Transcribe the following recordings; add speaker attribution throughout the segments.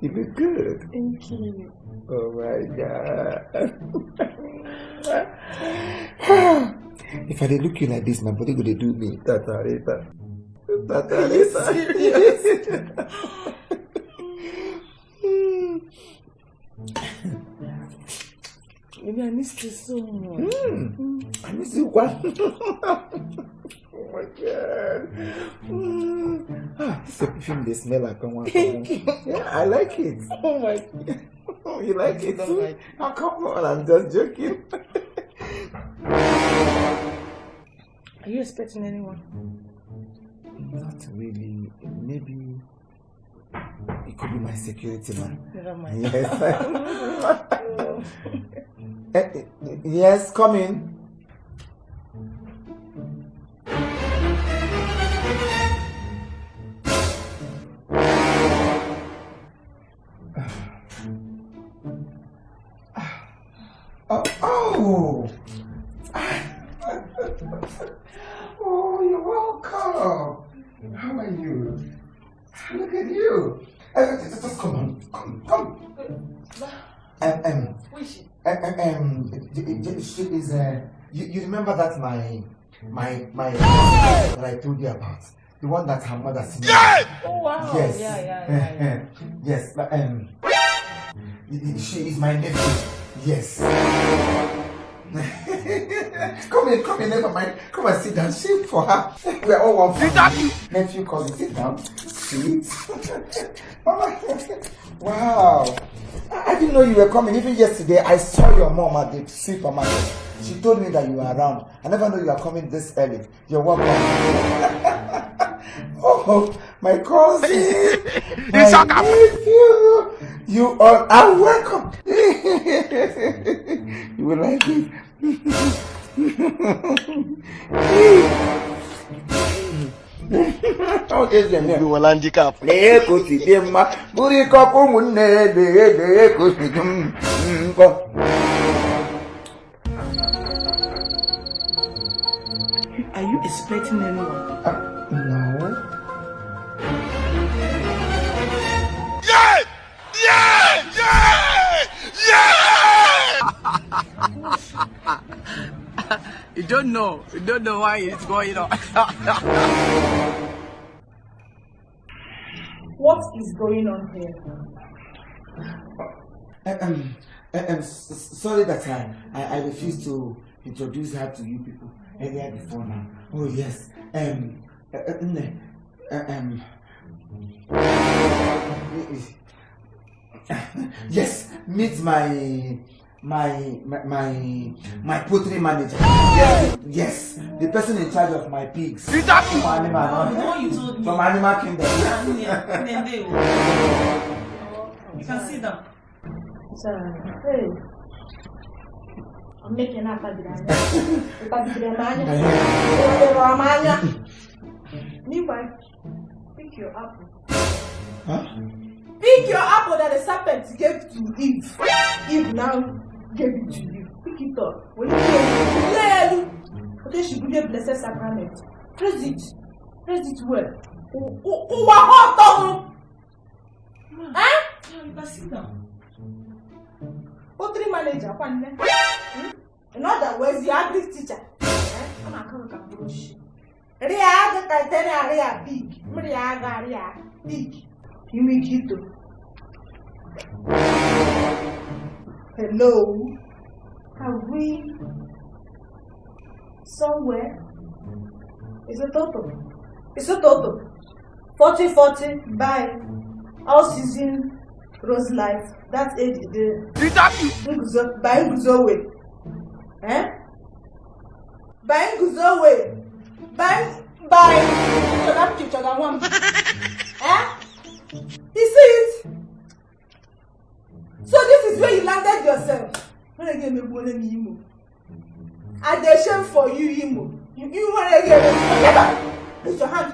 Speaker 1: You look good.
Speaker 2: Thank you.
Speaker 1: Oh my God. If I dey look you like this, my body go dey do me. Tatarita. Tatarita.
Speaker 2: Serious? Baby, I missed you so much.
Speaker 1: I miss you one. Oh my God. Ah, this your perfume, they smell like one. Yeah, I like it.
Speaker 2: Oh my God.
Speaker 1: You like it
Speaker 2: Don't
Speaker 1: too?
Speaker 2: like.
Speaker 1: Oh, come on, I'm just joking.
Speaker 2: Are you expecting anyone?
Speaker 1: Not really. Maybe it could be my security man.
Speaker 2: Never mind.
Speaker 1: Yes. Yes, come in. Oh, oh. Oh, you're welcome. How are you? Look at you. Just come on, come, come.
Speaker 2: Who is she?
Speaker 1: She is. You remember that my that I told you about, the one that her mother seen.
Speaker 2: Oh wow!
Speaker 1: Yes.
Speaker 2: Yeah.
Speaker 1: Yes, but she is my nephew. Yes. Come in, never mind. Come and sit down. Sit for her. We are all one family. Nephew, cousin, sit down. Sit. Mama. Wow. I didn't know you were coming. Even yesterday, I saw your mom at the supermarket. She told me that you were around. I never knew you were coming this early. You're welcome. Oh, my cousin. My nephew. You all are welcome. You will like it. Lee ka o si dị mma bụrụ ike ọkụ ụmụnne lee lee ka o si dị mkpọ.
Speaker 2: Are you expecting anyone?
Speaker 1: No.
Speaker 3: Yeah! Yeah! Yeah! Yeah!
Speaker 4: You don't know. You don't know why it's going on.
Speaker 2: What is going on here?
Speaker 1: Sorry that I refused to introduce her to you people earlier before now. Oh yes. Yes, meet my poultry manager. Yes, yes, the person in charge of my pigs. From animal,
Speaker 2: Oh, the one you told me.
Speaker 1: From Animal Kingdom.
Speaker 2: You can sit down. Hey. I'm making up a Meanwhile, pick your apple.
Speaker 1: Huh?
Speaker 2: Pick your apple that the serpent gave to Eve. Eve now gave it to you. Pick it up. When you get it, she could get blessed sacrament. Praise it. Praise it well. Eh? You can sit down. Poultry manager, in other words, the agri teacher. I'm a big. Big. You make it. Hello? Are we somewhere? Is it total? Is it total? 40-40, bye. All season rose life. That's age the Nguzo by Nguzo way. Eh? By Nguzo way. By Eh? You see it? So this is where you landed yourself. When again, Imo. I dey shame for you, Imo. You want again? Put your hand.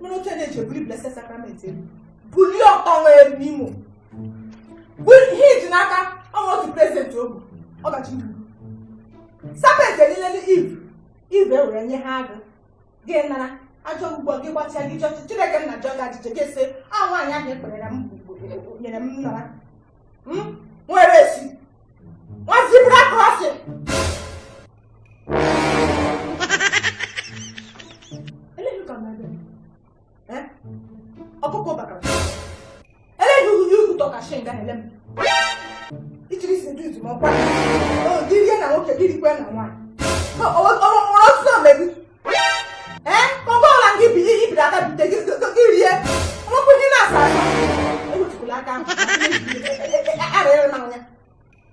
Speaker 2: No tell you believe blessed sacrament. Bully up on Imo. Will he naka? I want to present to Ogachi. Serpent elele Eve. Eve e were nye ha agụ. Gị nara. Ajọ ugbo gị gbatịa gị chọọchị Chineke nna jụọ gị ajụjụ gị sị a nwaanyị ahụ ekperere m nyere m nara nwere esi nwa zebra crossing. Ọkụkọ bakara eleghị ihu tọkashi nga ele m ichiri si ndị izumọkwa gị rie na nwoke gị rikwe na nwaanyị ọtụtụ omegbu ee kọngọ ọla gị ibiri aka bite gị rie nwekwu ihe na-asa asa ewetụkwala aka ahụ arịrị na anya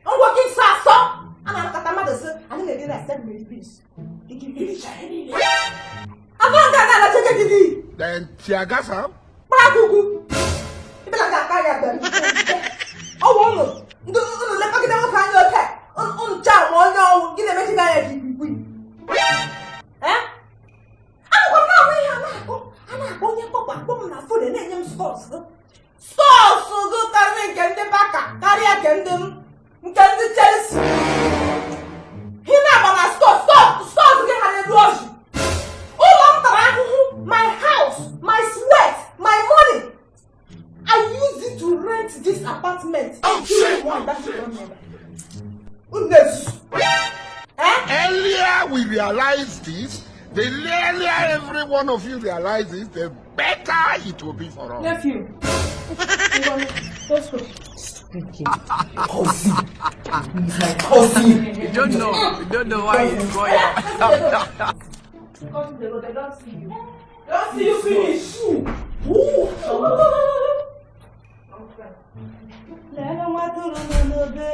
Speaker 2: ngwa gị sọ asọ a na-anakọta mmadụ sị anyị na-eri na asa mmiri beans afọ nga na-alacha gị gị.
Speaker 3: Then tear gas am.
Speaker 2: Kparakwukwu ịbịala ga-aka ya bịara ọwụ ụnụ ndị ụnụ lekọgide nwoke anya oke ụnụ cha ma onye ọnwụ gị na-emechi gị anya ka ikwikwii. Akwụkwọ m na-ahụ ihe a na-akpọ onye mkpọkwa akpọ m na phone na-enye m scores scores gị karịrị nke ndị Barca karịa nke ndị m nke ndị Chelsea. Ị na-agba na scores scores gị ha na-eru ọjị. Ụlọ m tara ahụhụ, my house, my sweat, my money. I use it to rent this apartment.
Speaker 3: Oh, shit. Earlier we realize this, the earlier every one of you realizes, the better it will be for us.
Speaker 2: Nephew. Let's go.
Speaker 1: Stupid cousin. He's my cousin.
Speaker 4: You don't know. You don't know why it's going.
Speaker 2: They don't see you. They don't see you finish. Lele nwa tụrụ m n'obe,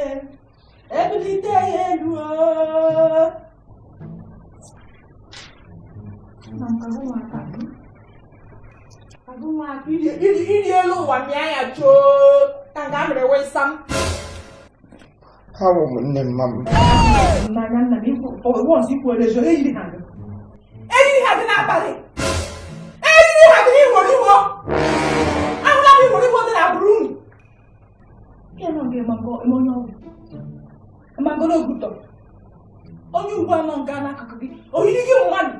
Speaker 2: ebilite ya elu o. Iri elu ụwa mịa ya choo ka nga mere wee sam.
Speaker 1: Ha wụ ụmụnne mma m.
Speaker 2: N'anya nna m once ikwu elezo eyiri ha gị. Eyiri ha gị n'abalị. Eyiri ha gị n'ihoro iho. Ahụla m ihoro iho dị na agbụrụ unu. Ihe nọ ga onye ọgwụ. Ịmagoro ogutọ. Onye ugbu anọ nga n'akụkụ gị. Oyiri gị mmadụ.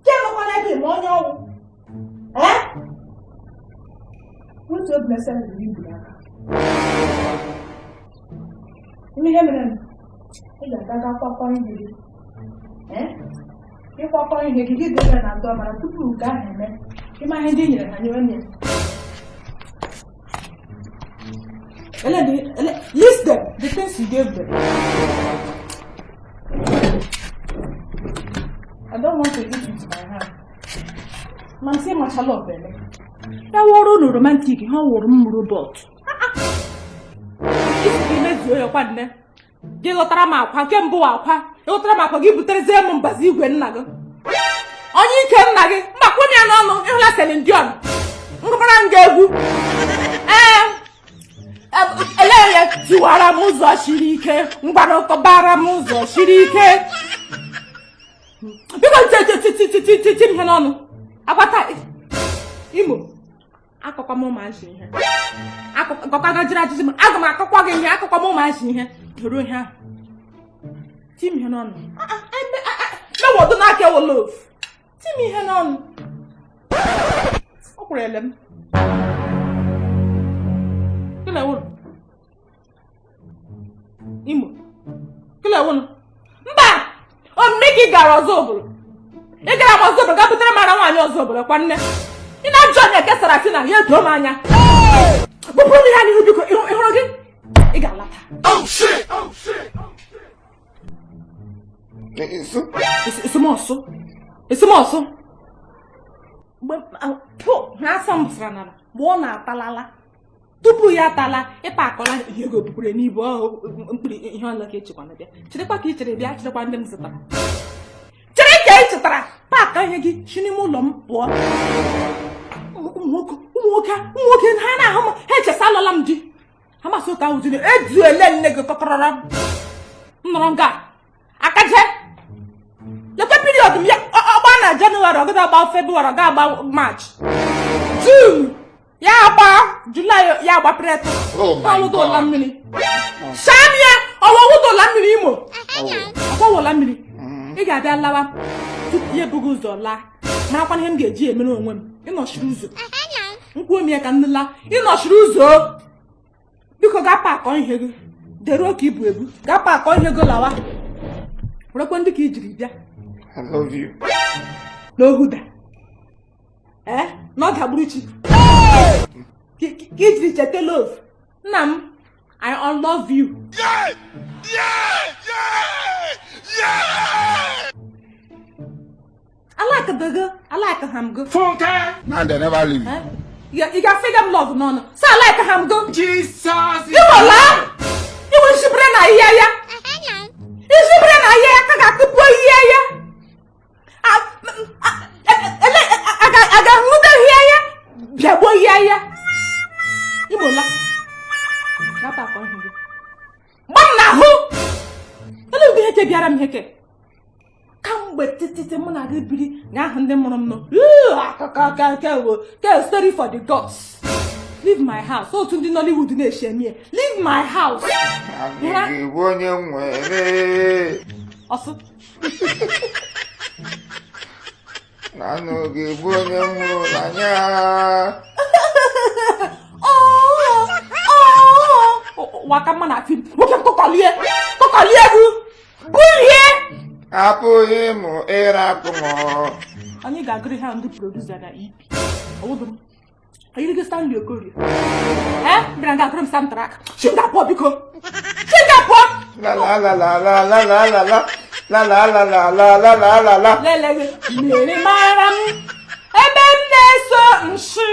Speaker 2: Ke nọkwa n'ebe ma onye ọgwụ. Eh? Wetuo blessed riri iburu aka. Ime ihe mere ị ga-aga ga kwakọ ihe gị. Ịkwakọ ihe gị gị debe na ndọ mara tupu nke ahụ eme. Ịma ihe ndị i nyere ha nyewe m ya. List them, the things you gave them. I don't want to eat with my hand. Man say machala obele. Ya wụrụ unu romantic, ha wụrụ m robot. Isi gị mezuo ya kwa nne. Gị ghọtara m akwa, nke mbụ akwa. Ị ghọtara m akwa gị buterezie m mbazi igwe nna gị. Onye ike nna gị, mgbakwu m ya n'ọnụ, ịhụla Celine Dion. Ngụbara m ga-egwu. Ee, ele ya tiwara m ụzọ siri ike, ngwanụkọbara m ụzọ siri ike. Biko ti m ihe n'ọnụ. Agbata Imo, akọkwa m ụmụazị ihe. Akọkwa jiri ajụjụ m, aga m akọkwa gị ihe, akọkwa m ụmụazị ihe. Doro ihe ahụ. Ti m ihe n'ọnụ. Mewodo n'aka ewolof. Ti m ihe n'ọnụ. Ọ kwụrụ ele m. Kila wụnụ. Imo. Kila wụnụ. Mba! Omume gị gara ọzọ obodo. Ị gara m ọzọ obodo ga butere m ara nwaanyị ọzọ obodo kwa nne. Ị na-ajụ onye ke Sarafina ya edoo m anya. Bụpụrụ m ihe a n'ihu biko, ị hụrụ gị? Ị ga-alata.
Speaker 3: Oh shit! Oh shit!
Speaker 2: Esomọsụ. Esomọsụ. Mgbe ha asọ m sara n'ala mgbe ọ na-atalala. Tupu ya atala, ịpa akọla ihe ego bupụrụ n'ibu mkpụrụ ihe ọla ka echekwana bịa. Cherekwa ka ị chere bịa, cherekwa ndị m zụtara. Chere ka ị chetara paakị ihe gị si n'ime ụlọ m pụọ. Ụmụ nwoke ha na-ahụ m ha echesa alọla m di. Ha masị ụta ahụ di edu ele nne gị kọkọrọrọ m nọrọ nga akaje. Lekwa period m ya ọgba na Jenụwarị, ọ gaghị agba Febụwarị, ọ ga-agba Maachị, Jun ya agba Julaị, ya agba Pretoria.
Speaker 3: Oh my
Speaker 2: Ọwụda ụla
Speaker 3: God.
Speaker 2: mmiri shamia ọwụda ụla mmiri Imo ọkwawụla mmiri. Ị ga-abịa lawa tupu ya ebughị ụzọ laa. Marakwa ihe m ga-eji emere onwe m. Ịnọchiri ụzọ. Nkwuo m ya ka m nụla. Ịnọchiri ụzọ. Biko gaa pakọ ihe gị. Deruo ka ibu ebu. Gaa pakọ ihe gị lawa. Werekwe ndị ka i jiri bịa.
Speaker 1: I love you.
Speaker 2: N'ohuda. Ee, na ọ dagburu chi. Ka i jiri cheta love. Nna m, I unlove you.
Speaker 3: Yeah! Yeah! Yeah! Yeah!
Speaker 2: Alakadago, alaka ham go.
Speaker 3: Funke! Now they never leave.
Speaker 2: Eh? Ị ga-afịga m love n'ọnụ. Sị alaka ham go.
Speaker 4: Jesus!
Speaker 2: Iwola! Iwe nshibere na ihe ya. Nshibere na ihe ya ka ga-akụpụ ihe ya. A ga-ahụda ihe ya. Bịagbuo ihe ya. Imola. Gapa akọ ihu gị. Gba m n'ahụ! Olee ụdị ihe ke bịara m ihe ke? Kamgbe tititi mụ na gị biri na ahụ ndị mụrụ m nọ. Akụkọ ke story for the gods. Leave my house. Otu ndị Nollywood na-eshi eme ya. Leave my house.
Speaker 1: Naanị gị bụ onye m nwere.
Speaker 2: Ọsụ.
Speaker 1: Naanị gị bụ onye m hụrụ n'anya.
Speaker 2: Ụwa ka mma na fim. Nwoke m kụkọlie. Kụkọlie gị. Bulie.
Speaker 1: Apụghị m ịrapụ m.
Speaker 2: Anyị ga-agụrị ha ndị producer na EP. Ọwụdụ m. Anyị gị Stanley Okorie. Eh? Bịara nga agụrụ m soundtrack. Chinga pụọ biko. Chinga pụọ.
Speaker 1: La la la la la la la la la la la la la la la la la la.
Speaker 2: Lele gị. Mmiri mara m. Ebe m na-eso nshi.